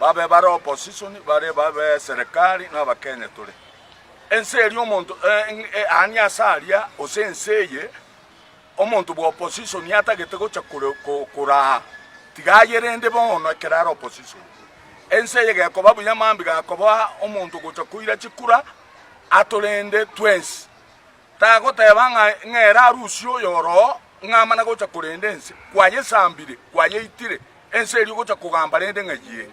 Babe bare opposition, bare babe eserekari, na Abakenya tore. Ense eria omonto yaani ase aria, gose ense eye, omonto bwa opposition atagete gocha koraa, tiga ayerende bono ekero are opposition. Ense eye gekoba buya mambia gakoba omonto ogocha koira chikura, atorende twensi. Tagoteba ng'a ng'a ere arusie oyoroo, ng'a amana gocha korenda ense, kwayesambire, kwayeitire, ense eria ogocha kogamba rende ng'ai ere.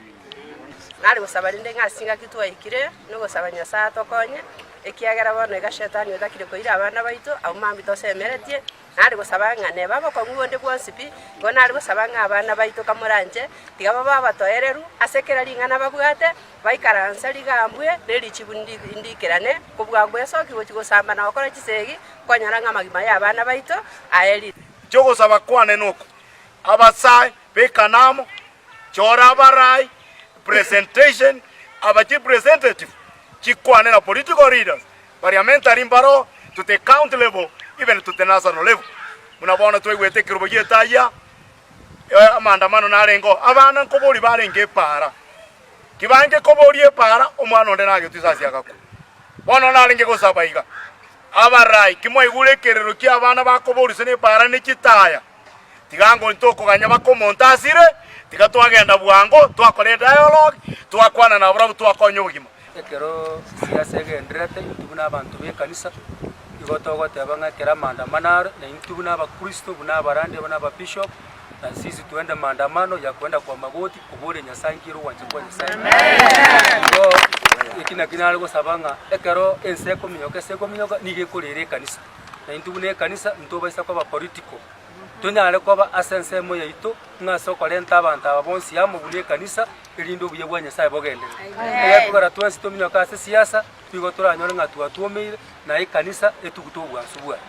Nare gosaba rende ng'a ase chingaki twaikire, nogosaba Nyasae atokonye, ekiagera bono iga Shetani otakire koira abana baito, abwo mambia tosemeretie, nare gosaba ng'a neba abokong'u bonde bwonsi pi, igo nare gosaba ng'a abana baito kamoranche, tiga babe abatoereru ase kera ring'ana babwate, baikaranse rigambwe, ne richibu ndikerane, kobua gwesokia gochia gosamba na gokora chisegi, konyora ng'a amagima y'abana baito aerire. Inche ogosaba kwane noko, abasae b'ekana amo, chora abarai, presentation, aba chipresentative chikwane na political leaders, parliamentary mbaro to the county level even to the national level. Buna bono twaigwete ekerobo gi'etayia, amaandamano narenge oo, abana nkoboria barenge epaara, kibange koboria epaara omwana onde nagetwe isasi agakwa. Bono narenge gosaba iga, abarai kimwaigure ekerero kia abana bakoboria ase nepaara ne chitaya, Tiga ango ntokoganya baka omonto asire, tiga twagenda bwango, twakora edialogue, twakwana nabarabwo twakonya obogima. Ekero siasa egendererete, intwe buna abanto b'ekanisa, igo togoteba ng'a ekero amaandamano are, na intwe buna abakristo, buna abarandia, buna ababishop, na sisi twende maandamano ya kwenda kwa magoti koboria Nyasaye nki ere ogwancha kwa Nyasaye. Igo eki naki nare gosaba ng'a ekero ense ekominyoka ase ekominyoka, nigo ekorera ekanisa. Na intwe buna ekanisa, ntobaisa koba political. Tonyare koba ase ensemo yaito ng'a ase okorenta abanto aba bonsi amo buna ekanisa, erinde obuya bwa Nyasae bogenderere. Egekogera twensi tominyoke ase siasa, nigo toranyore ng'a twatwomeire, na ekanisa etugute obwansu bwaye.